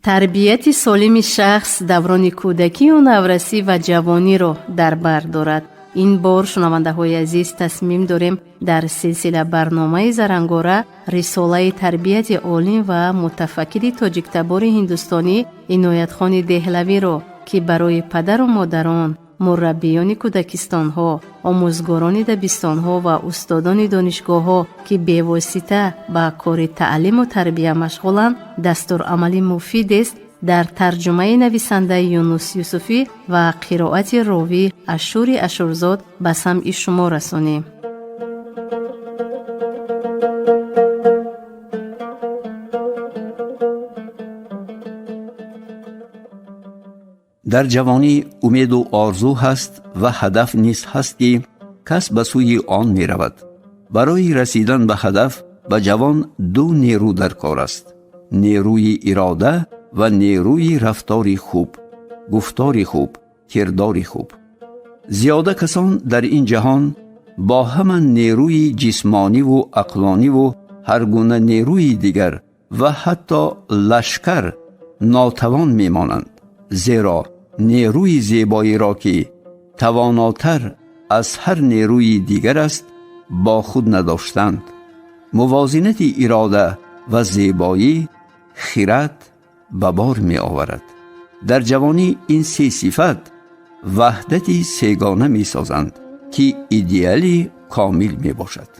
Тарбияти солими шахс даврони кӯдакию наврасӣ ва ҷавониро дар бар дорад. Ин бор, шунавандаҳои азиз, тасмим дорем дар силсила барномаи Зарангора рисолаи тарбияти олим ва мутафаккири тоҷиктабори ҳиндустонӣ Иноятхони Деҳлавиро, ки барои падару модарон, мураббиёни кӯдакистонҳо, омӯзгорони дабистонҳо ва устодони донишгоҳҳо, ки бевосита ба кори таълиму тарбия машғуланд, дастурамали муфидест, дар тарҷумаи нависандаи Юнус Юсуфӣ ва қироати ровӣ Ашури Ашурзод ба самъи шумо расонем. Дар ҷавонӣ умеду орзу ҳаст ва ҳадаф низ ҳаст, ки кас ба сӯи он меравад. Барои расидан ба ҳадаф ба ҷавон ду нерӯ дар кор аст: нерӯи ирода ва нерӯи рафтори хуб, гуфтори хуб, кирдори хуб. Зиёда касон дар ин ҷаҳон бо ҳама нерӯи ҷисмониву ақлониву ҳар гуна нерӯи дигар ва ҳатто лашкар нотавон мемонанд, зеро нерӯи зебоиро, ки тавонотар аз ҳар нерӯи дигар аст, бо худ надоштанд. Мувозинати ирода ва зебоӣ хирад ба бор меоварад. Дар ҷавонӣ ин се сифат ваҳдати сегона месозанд, ки идеали комил мебошад.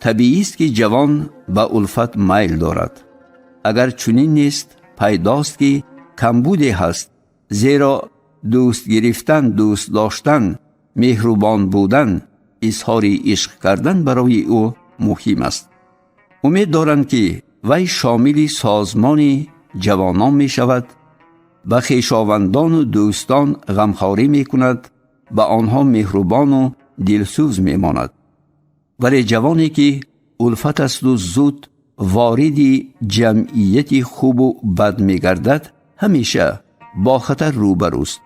Табиист, ки ҷавон ба улфат майл дорад. Агар чунин нест, пайдост, ки камбуде ҳаст, зеро дӯст гирифтан, дӯст доштан, меҳрубон будан, изҳори ишқ кардан барои ӯ муҳим аст. Умед доранд, ки вай шомили созмони ҷавонон мешавад, ба хешовандону дӯстон ғамхорӣ мекунад, ба онҳо меҳрубону дилсӯз мемонад. Вале ҷавоне, ки улфат асту зуд вориди ҷамъияти хубу бад мегардад, ҳамеша бо хатар рӯбарӯст.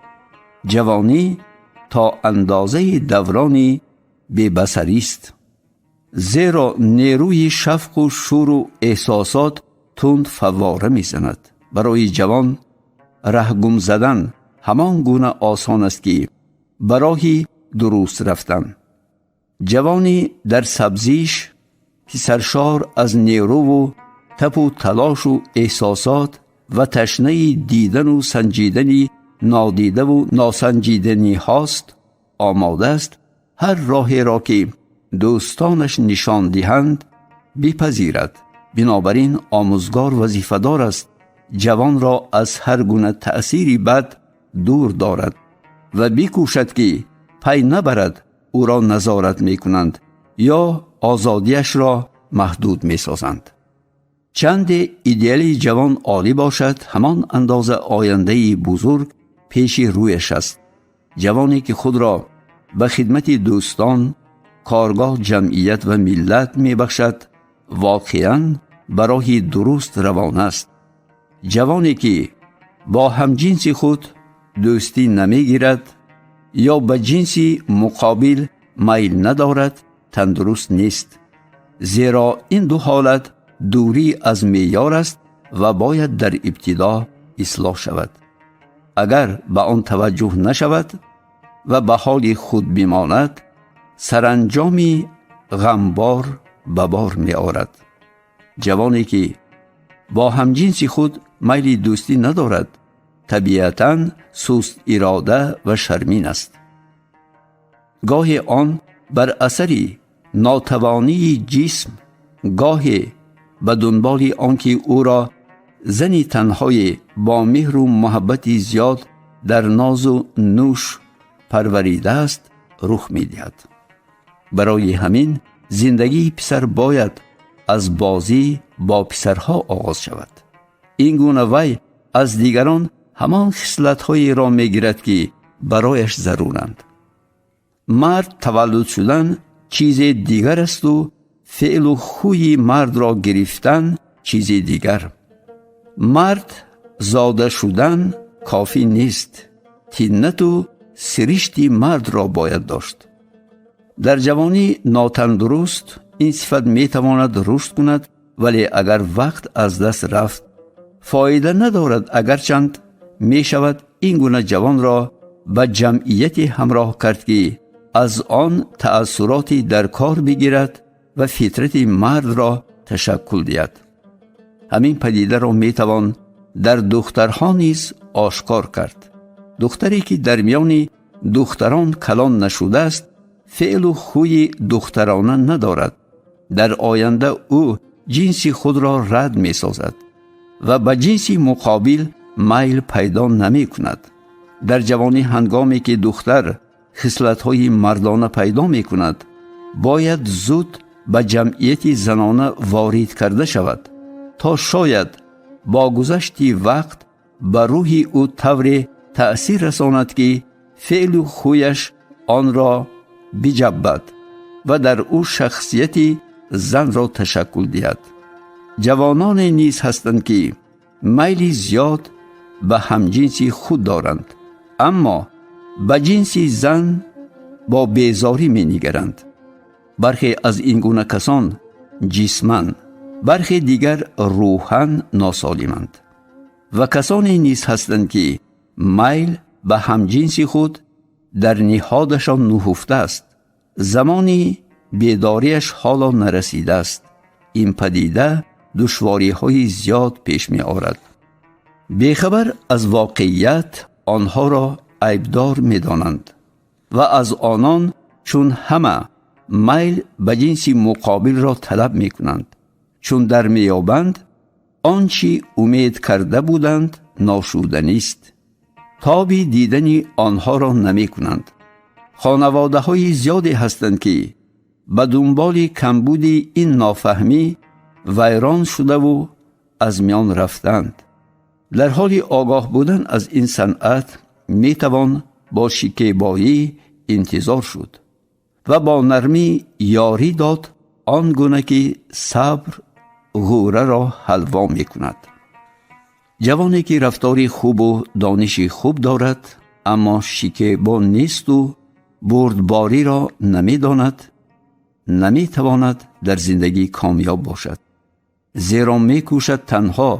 Ҷавонӣ то андозаи даврони бебасарист, зеро нерӯи шавқу шӯру эҳсосот тунд фаввора мезанад. Барои ҷавон раҳгум задан ҳамон гуна осон аст, ки ба роҳи дуруст рафтан. Ҷавони дар сабзиш, ки саршор аз нерӯву тапу талошу эҳсосот ва ташнаи дидану санҷидани нодидаву носанҷиданиҳост, омода аст ҳар роҳеро, ки дӯстонаш нишон диҳанд, бипазирад. Бинобар ин омӯзгор вазифадор аст ҷавонро аз ҳар гуна таъсири бад дур дорад ва бикӯшад, ки пай набарад ӯро назорат мекунанд ё озодиашро маҳдуд месозанд. Чанде идеали ҷавон олӣ бошад, ҳамон андоза ояндаи бузург пеши рӯяш аст. Ҷавоне, ки худро ба хидмати дӯстон, коргоҳ, ҷамъият ва миллат мебахшад, воқеан ба роҳи дуруст равона аст. Ҷавоне, ки бо ҳамҷинси худ дӯстӣ намегирад ё ба ҷинси муқобил майл надорад, тандуруст нест, зеро ин ду ҳолат дурӣ аз меъёр аст ва бояд дар ибтидо ислоҳ шавад. Агар ба он таваҷҷӯҳ нашавад ва ба ҳоли худ бимонад, саранҷоми ғамбор ба бор меорад. Ҷавоне, ки бо ҳамҷинси худ майли дӯстӣ надорад, табиатан суст ирода ва шармин аст. Гоҳе он бар асари нотавонии ҷисм, гоҳе ба дунболи он ки ӯро зани танҳое бо меҳру муҳаббати зиёд дар нозу нӯш парваридааст, рух медиҳад. Барои ҳамин зиндагии писар бояд аз бозӣ бо писарҳо оғоз шавад. Ин гуна вай аз дигарон ҳамон хислатҳоеро мегирад, ки барояш заруранд. Мард таваллуд шудан чизе дигар асту феълу хӯи мардро гирифтан чизи дигар. Мард зода шудан кофӣ нест, тиннату сиришти мардро бояд дошт. Дар ҷавонӣ нотандуруст ин сифат метавонад рушд кунад, вале агар вақт аз даст рафт, фоида надорад. Агарчанд мешавад ин гуна ҷавонро ба ҷамъияте ҳамроҳ кард, ки аз он таассуроти дар кор бигирад ва фитрати мардро ташаккул диҳад. Ҳамин падидаро метавон дар духтарҳо низ ошкор кард. Духтаре ки дар миёни духтарон калон нашудааст, феълу хӯи духтарона надорад. Дар оянда ӯ ҷинси худро рад месозад ва ба ҷинси муқобил майл пайдо намекунад. Дар ҷавонӣ, ҳангоме ки духтар хислатҳои мардона пайдо мекунад, бояд зуд ба ҷамъияти занона ворид карда шавад, то шояд бо гузашти вақт ба рӯҳи ӯ тавре таъсир расонад, ки феълу хӯяш онро биҷаббад ва дар ӯ шахсияти занро ташаккул диҳад. Ҷавононе низ ҳастанд, ки майли зиёд ба ҳамҷинси худ доранд, аммо ба ҷинси зан бо безорӣ менигаранд. Бархе аз ин гуна касон ҷисман, бархе дигар рӯҳан носолиманд. Ва касоне низ ҳастанд, ки майл ба ҳамҷинси худ дар ниҳодашон нуҳуфтааст, замони бедориаш ҳоло нарасидааст. Ин падида душвориҳои зиёд пеш меорад. Бехабар аз воқеият онҳоро айбдор медонанд ва аз онон чун ҳама майл ба ҷинси муқобилро талаб мекунанд. Чун дар меёбанд, он чӣ умед карда буданд ношуданист. Тоби дидани онҳоро намекунанд. Хонаводаҳои зиёде ҳастанд, ки ба дунболи камбуди ин нофаҳмӣ вайрон шудаву аз миён рафтанд. Дар ҳоли огоҳ будан аз ин санъат метавон бо шикебоӣ интизор шуд ва бо нармӣ ёрӣ дод, он гуна ки сабр ғӯраро ҳалво мекунад. Ҷавоне ки рафтори хубу дониши хуб дорад, аммо шикебо несту бурдбориро намедонад, наметавонад дар зиндагӣ комёб бошад, зеро мекӯшад танҳо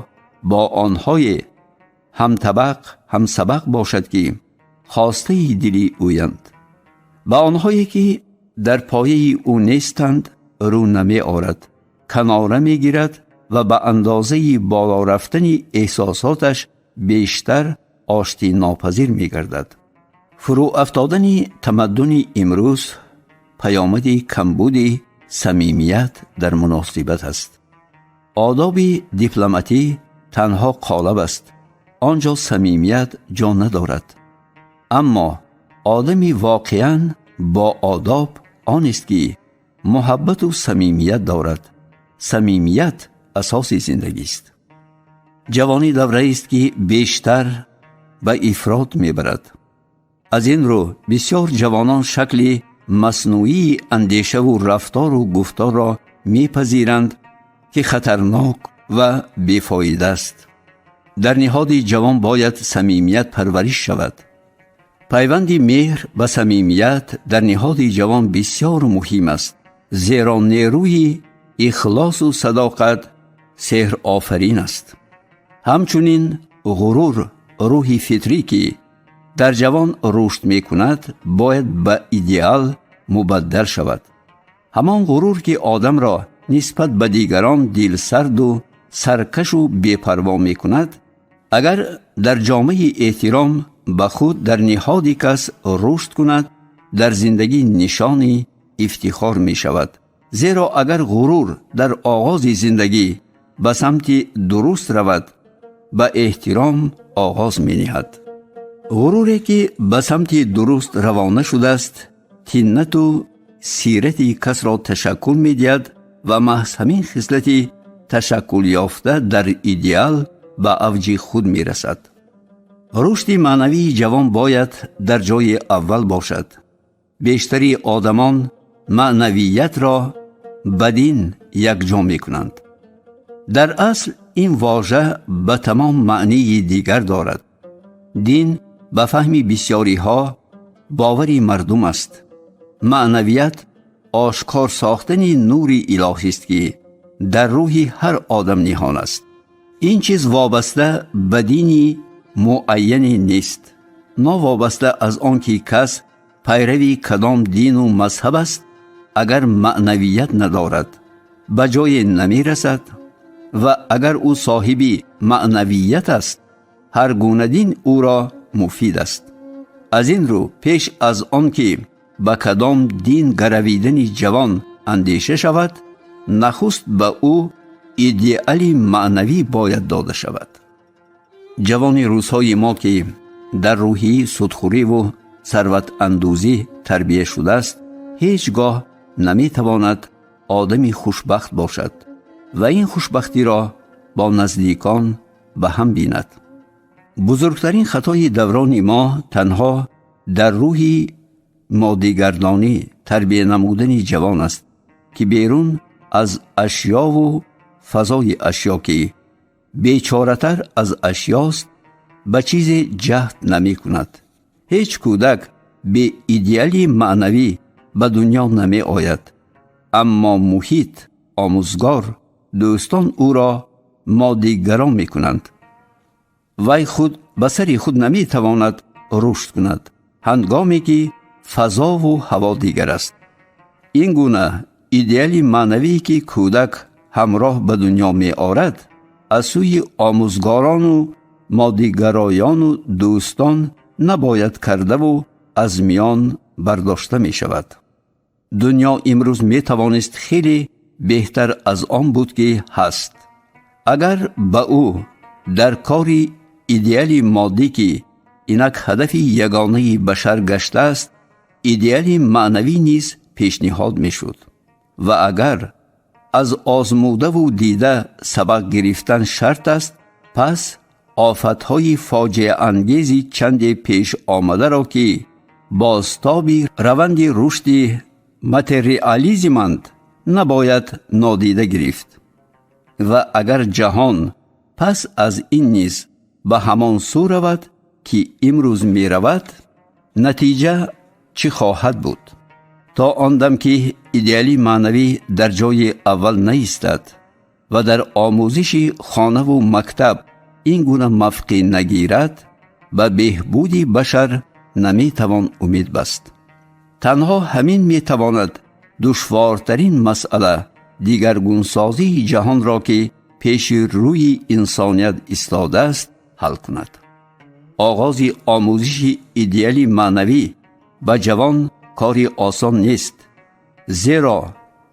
бо онҳое ҳамтабақ, ҳамсабақ бошад, ки хостаи дили ӯянд. Ба онҳое ки дар пояи ӯ нестанд, рӯ намеорад, канора мегирад ва ба андозаи боло рафтани эҳсосоташ бештар оштинопазир мегардад. Фурӯ афтодани тамаддуни имрӯз паёмади камбуди самимият дар муносибат аст. Одоби дипломатӣ танҳо қолаб аст, он ҷо самимият ҷо надорад. Аммо одами воқеан бо одоб онест, ки муҳаббату самимият дорад. Самимият асоси зиндагист. Ҷавонӣ давраест, ки бештар ба ифрот мебарад. Аз ин рӯ бисёр ҷавонон шакли маснӯии андешаву рафтору гуфторро мепазиранд, ки хатарнок ва бефоида аст. Дар ниҳоди ҷавон бояд самимият парвариш шавад. Пайванди меҳр ба самимият дар ниҳоди ҷавон бисёр муҳим аст, зеро нерӯи ихлосу садоқат сеҳрофарин аст. Ҳамчунин ғурур, рӯҳи фитрӣ, ки дар ҷавон рушд мекунад, бояд ба идеал мубаддал шавад. Ҳамон ғурур, ки одамро нисбат ба дигарон дилсарду саркашу бепарво мекунад, агар дар ҷомаи эҳтиром ба худ дар ниҳоди кас рушд кунад, дар зиндагӣ нишони ифтихор мешавад. Зеро агар ғурур дар оғози зиндагӣ ба самти дуруст равад, ба эҳтиром оғоз мениҳад. Ғуруре ки ба самти дуруст равона шудааст, тиннату сирати касро ташаккул медиҳад ва маҳз ҳамин хислати ташаккулёфта дар идеал ба авҷи худ мерасад. Рушди маънавии ҷавон бояд дар ҷои аввал бошад. Бештари одамон маънавиятро ба дин якҷо мекунанд. Дар асл ин вожа ба тамом маънии дигар дорад. Дин ба фаҳми бисёриҳо бовари мардум аст. Маънавият ошкор сохтани нури илоҳист, ки дар рӯҳи ҳар одам ниҳон аст. Ин чиз вобаста ба дини муайяне нест. Новобаста аз он ки кас пайрави кадом дину мазҳаб аст, агар маънавият надорад, ба ҷое намерасад ва агар ӯ соҳиби маънавият аст, ҳар гуна дин ӯро муфид аст. Аз ин рӯ пеш аз он ки ба кадом дин гаравидани ҷавон андеша шавад, нахуст ба ӯ идеали маънавӣ бояд дода шавад. Ҷавони рӯзҳои мо, ки дар рӯҳии судхӯриву сарватандӯзӣ тарбия шудааст, ҳеҷ гоҳ наметавонад одами хушбахт бошад ва ин хушбахтиро бо наздикон ба ҳам бинад. Бузургтарин хатои даврони мо танҳо дар рӯҳи моддигардонӣ тарбия намудани ҷавон аст, ки берун аз ашёву фазои ашё, ки бечоратар аз ашёст, ба чизе ҷаҳд намекунад. Ҳеҷ кӯдак бе идеали маънавӣ ба дунё намеояд, аммо муҳит, омӯзгор, дӯстон ӯро моддигарон мекунанд. Вай худ ба сари худ наметавонад рушд кунад, ҳангоме ки фазову ҳаво дигар аст. Ин гуна идеали маънавие, ки кӯдак ҳамроҳ ба дунё меорад, аз сӯи омӯзгорону моддигароёну дӯстон набояд кардаву аз миён бардошта мешавад. Дунё имрӯз метавонист хеле беҳтар аз он буд, ки ҳаст, агар ба ӯ дар кори идеали моддӣ, ки инак ҳадафи ягонаи башар гаштааст, идеали маънавӣ низ пешниҳод мешуд. Ва агар аз озмудаву дида сабақ гирифтан шарт аст, пас офатҳои фоҷиаангези чанде пеш омадаро, ки бозтоби раванди рушди материализманд, набояд нодида гирифт. Ва агар ҷаҳон пас аз ин низ ба ҳамон сӯ равад, ки имрӯз меравад, натиҷа чӣ хоҳад буд? То он дам ки идеали маънавӣ дар ҷои аввал наистад ва дар омӯзиши хонаву мактаб ин гуна мавқеъ нагирад, ба беҳбуди башар наметавон умед баст. Танҳо ҳамин метавонад душвортарин масъала, дигаргунсозии ҷаҳонро, ки пеши рӯи инсоният истодааст, ҳал кунад. Оғози омӯзиши идеали маънавӣ ба ҷавон кори осон нест, зеро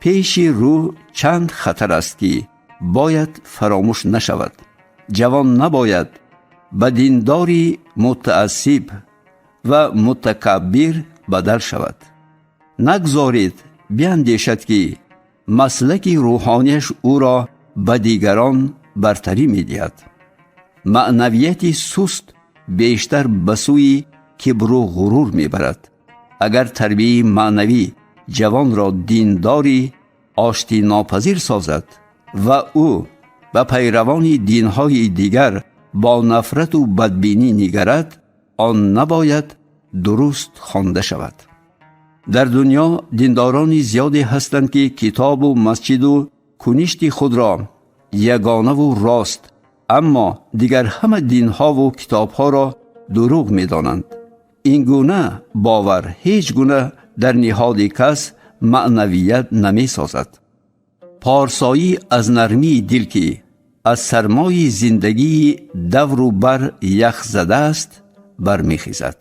пеши рӯ чанд хатар аст, ки бояд фаромӯш нашавад. Ҷавон набояд ба диндори мутаассиб ва мутакаббир бадал шавад. Нагзоред биандешад, ки маслаки рӯҳонияш ӯро ба дигарон бартарӣ медиҳад. Маънавияти суст бештар ба сӯи кибру ғурур мебарад. Агар тарбияи маънавӣ ҷавонро диндори оштинопазир созад ва ӯ ба пайравони динҳои дигар бо нафрату бадбинӣ нигарад, он набояд дуруст хонда шавад. Дар дунё диндорони зиёде ҳастанд, ки китобу масҷиду куништи худро ягонаву рост, аммо дигар ҳама динҳову китобҳоро дурӯғ медонанд. Ин гуна бовар ҳеҷ гуна дар ниҳоди кас маънавият намесозад. Порсоӣ аз нармии дил, ки аз сармои зиндагии давру бар ях задааст, бармехезад.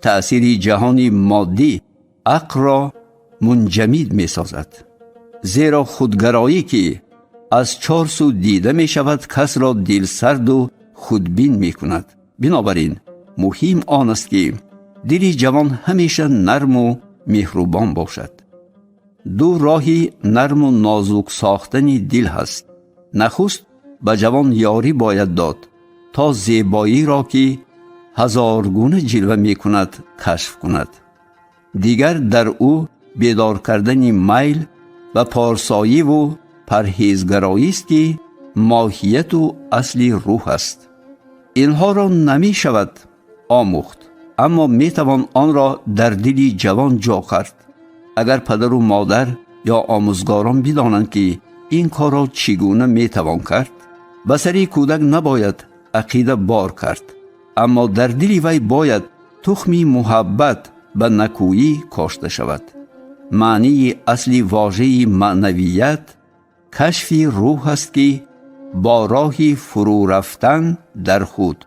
Таъсири ҷаҳони моддӣ ақлро мунҷамид месозад, зеро худгароӣ, ки аз чор сӯ дида мешавад, касро дилсарду худбин мекунад. Бинобар ин муҳим он аст, ки дили ҷавон ҳамеша нарму меҳрубон бошад. Ду роҳи нарму нозук сохтани дил ҳаст. Нахуст ба ҷавон ёрӣ бояд дод, то зебоиро, ки ҳазоргуна ҷилва мекунад, кашф кунад. Дигар дар ӯ бедор кардани майл ба порсоиву парҳезгароист, ки моҳияту асли рӯҳ аст. Инҳоро намешавад омӯхт, аммо метавон онро дар дили ҷавон ҷо кард. Агар падару модар ё омӯзгорон бидонанд, ки ин корро чӣ гуна метавон кард, ба сари кӯдак набояд ақида бор кард, аммо дар дили вай бояд тухми муҳаббат ба накӯӣ кошта шавад. Маънии асли вожаи маънавият кашфи рӯҳ аст, ки бо роҳи фурӯ рафтан дар худ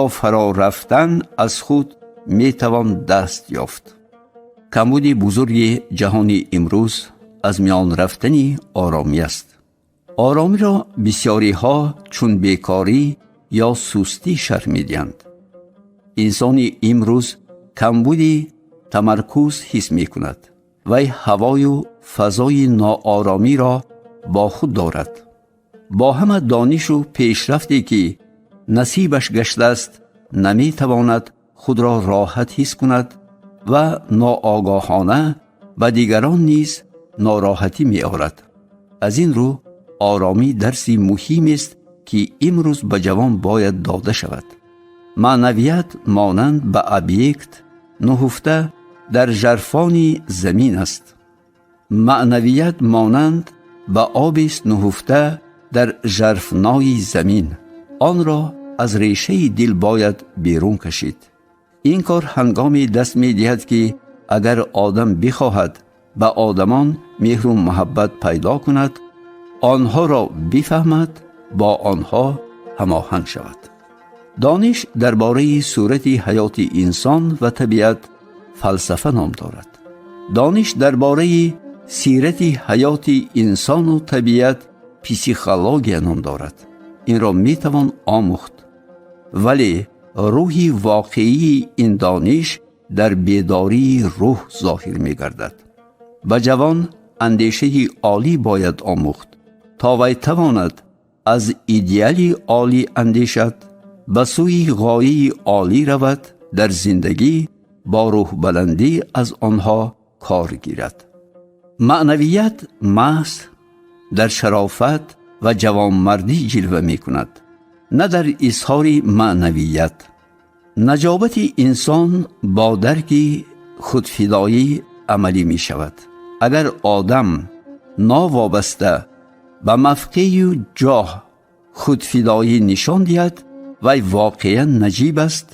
ё фаро рафтан аз худ метавон даст ёфт. Камбуди бузурги ҷаҳони имрӯз аз миён рафтани оромӣ аст. Оромиро бисёриҳо чун бекорӣ ё сустӣ шарҳ медиҳанд. Инсони имрӯз камбуди тамаркуз ҳис мекунад. Вай ҳавою фазои ноОромиро бо худ дорад. Бо ҳама донишу пешрафте, ки насибаш гаштааст, наметавонад худро роҳат ҳис кунад ва ноогоҳона ба дигарон низ нороҳатӣ меорад. Аз ин рӯ оромӣ дарси муҳимест, ки имрӯз ба ҷавон бояд дода шавад. Маънавият монанд ба объект нуҳуфта дар жарфони замин аст. Маънавият монанд ба обест нуҳуфта дар жарфнои замин. Онро аз решаи дил бояд берун кашид. Ин кор ҳангоме даст медиҳад, ки агар одам бихоҳад ба одамон меҳру муҳаббат пайдо кунад, онҳоро бифаҳмад, бо онҳо ҳамоҳанг шавад. Дониш дар бораи сурати ҳаёти инсон ва табиат фалсафа ном дорад. Дониш дар бораи сирати ҳаёти инсону табиат психология ном дорад. Инро метавон омӯхт, вале рӯҳи воқеии ин дониш дар бедории рӯҳ зоҳир мегардад. Ба ҷавон андешаи олӣ бояд омӯхт, то вай тавонад аз идеали олӣ андешад, ба сӯи ғояи олӣ равад, дар зиндагӣ бо рӯҳбаландӣ аз онҳо кор гирад. Маънавият маҳз дар шарофат ва ҷавонмардӣ ҷилва мекунад, на дар изҳори маънавият. Наҷобати инсон бо дарки худфидоӣ амалӣ мешавад. Агар одам новобаста ба мавқею ҷоҳ худфидоӣ нишон диҳад, вай воқеан наҷиб аст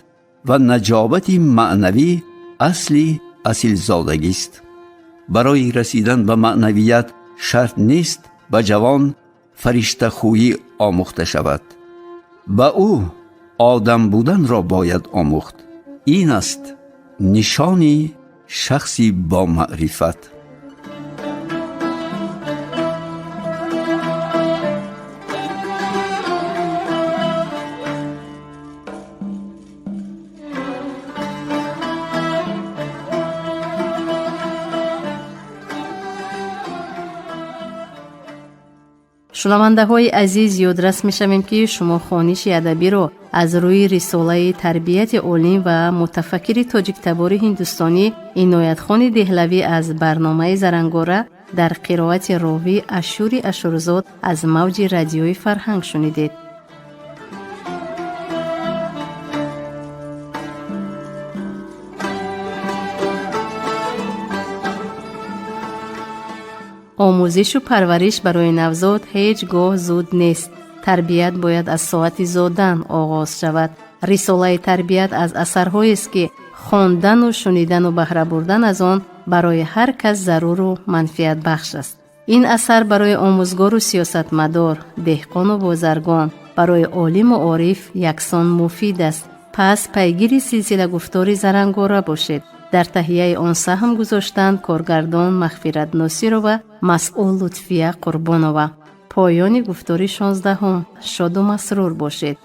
ва наҷобати маънавӣ асли асилзодагист. Барои расидан ба маънавият шарт нест ба ҷавон фариштахӯӣ омӯхта шавад. Ба ӯ одам буданро бояд омӯхт. Ин аст нишони шахси бомаърифат. Шунавандаҳои азиз, ёдрас мешавем, ки шумо хониши адабиро аз рӯи рисолаи тарбияти олим ва мутафаккири тоҷиктабори ҳиндустонӣ Иноятхони Деҳлавӣ аз барномаи Зарангора дар қироати ровӣ Ашури Ашурзод аз мавҷи радиои Фарҳанг шунидед. Омӯзишу парвариш барои навзод ҳеҷ гоҳ зуд нест. Тарбият бояд аз соати зодан оғоз шавад. Рисолаи тарбият аз асарҳоест, ки хондану шунидану баҳра бурдан аз он барои ҳар кас заруру манфиатбахш аст. Ин асар барои омӯзгору сиёсатмадор, деҳқону бозаргон, барои олиму ориф яксон муфид аст. Пас пайгири силсила гуфтори Зарангора бошед. Дар таҳияи он саҳм гузоштанд коргардон Мағфират Носирова, масъул Лутфия Қурбонова. Поёни гуфтори 16-ум. Шоду масрур бошед.